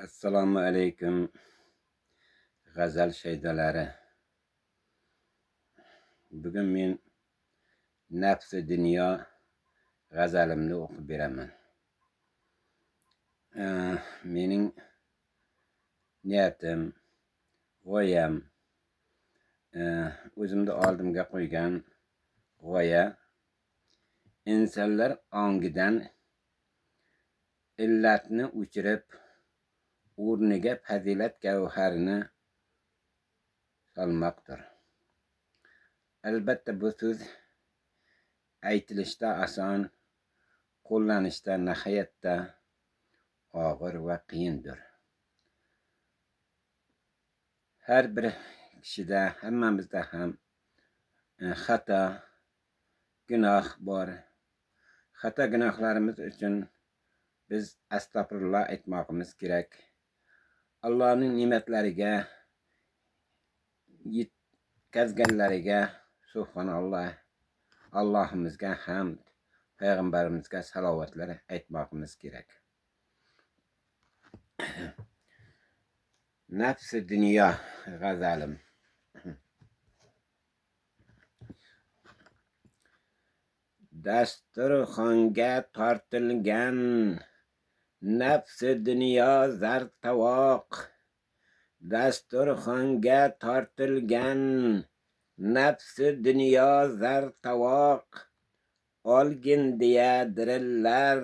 Assalomu alaykum, g'azal shaydolari. Bugun men Nafsi dunyo g'azalimni o'qib beraman. Mening niyatim, g'oyam, o'zimni oldimga qo'ygan g'oya insonlar ongidan illatni o'chirib, o'rniga fazilat gavharini solmoqdir. Albatta bu so'z aytilishda oson, qo'llanishda nihoyatda og'ir va qiyindir. Har bir kishida, hammamizda ham xato, gunoh bor. Xato gunohlarimiz uchun biz astag'firulloh aytmoqimiz kerak. Allohning ne'matlariga, yetkazganlariga subhanalloh, Allohimizga hamd, payg'ambarimizga salovatlar aytmoqimiz kerak. Nafsi dunyo g'azalim. Dasturxonga tortilgan nafsi dunyo zartovoq, dasturxonga tortilgan nafsi dunyo zartovoq, olgin deya dirillar,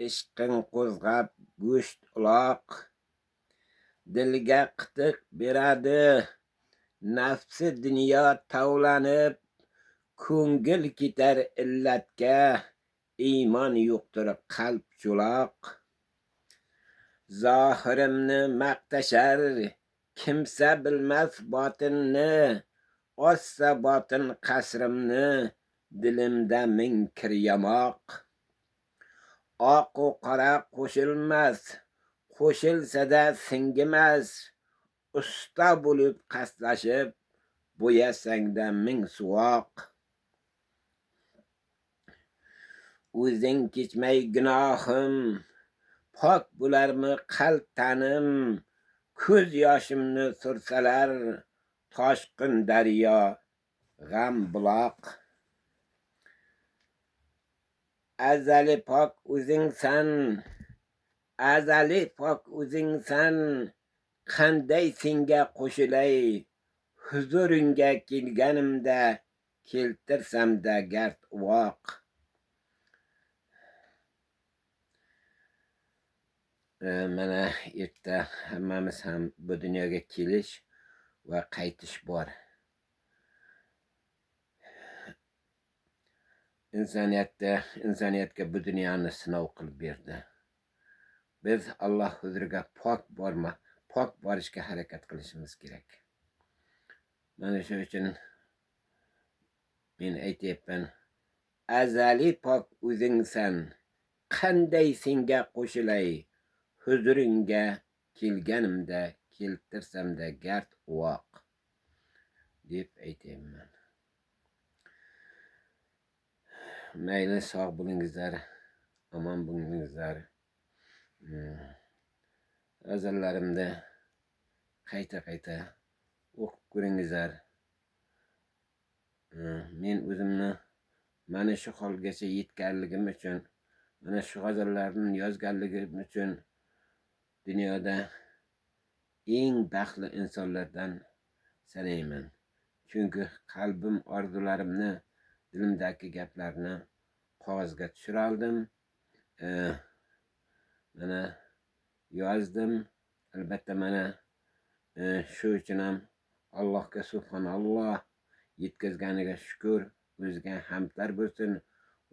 ishqing qo'zg'ab go'sht uloq. Dilga qitiq beradi nafsi dunyo tovlanib, ko'ngil ketar illatga, iymon yo'qdir qalb cho'loq. Zohirimni maqtashar kimsa bilmas botinni, ozsa botin qasrimni, dilimda ming kir yamoq. Oq-u qora qo'shilmas, qo'shilsa-da singimas, usta bo'lib qasdlashib, bo'yasangda ming suvoq. O'zing kechmay gunohim, pok bo'larmi qalb tanim, ko'z yoshimni sursalar, toshqin daryo, g'am buloq. Azali pok o'zingsan, azali pok o'zingsan, qanday senga qo'shilay, huzuringga kelganimda, keltirsamda gard uvoq. Mana erta hammamiz ham bu dunyoga kelish va qaytish bor. Insoniyatga bu dunyoni sinov qilib berdi. Biz Alloh huzuriga pok borishga harakat qilishimiz kerak. Mana shu uchun men aytyapman, azali pok o'zingsan, qanday senga qo'shilay, huzuringga kelganimda, keltirsamda gard uvoq, deb aytyapman. Mayli, sog' bo'lingizlar, omon bo'lingizlar. G'azallarimni qayta-qayta o'qib ko'ringizlar. Men o'zimni mana shu holgacha yetganligim uchun, mana shu g'azallarni yozganligim uchun dunyoda eng baxtli insonlardan sanayman. Chunki qalbim orzularimni, dilimdagi gaplarni qog'ozga tushira oldim. Mana yozdim. Albatta mana shu uchun ham Allohga subhanalloh yetkazganiga shukur, o'ziga hamdlar bo'lsin,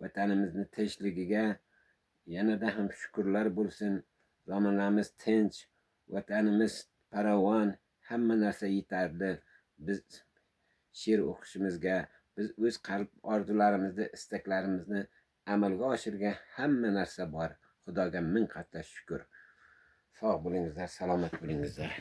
vatanimizni tinchligiga yanada ham shukurlar bo'lsin. Zamonamiz tinch, vatanimiz farovon, hamma narsa yetarli. Biz she'r o'qishimizga, biz o'z qalb orzularimizni, istaklarimizni amalga oshirgan hamma narsa bor. Xudoga ming qatla shukur. Sog' bo'lingizlar, salomat bo'lingizlar.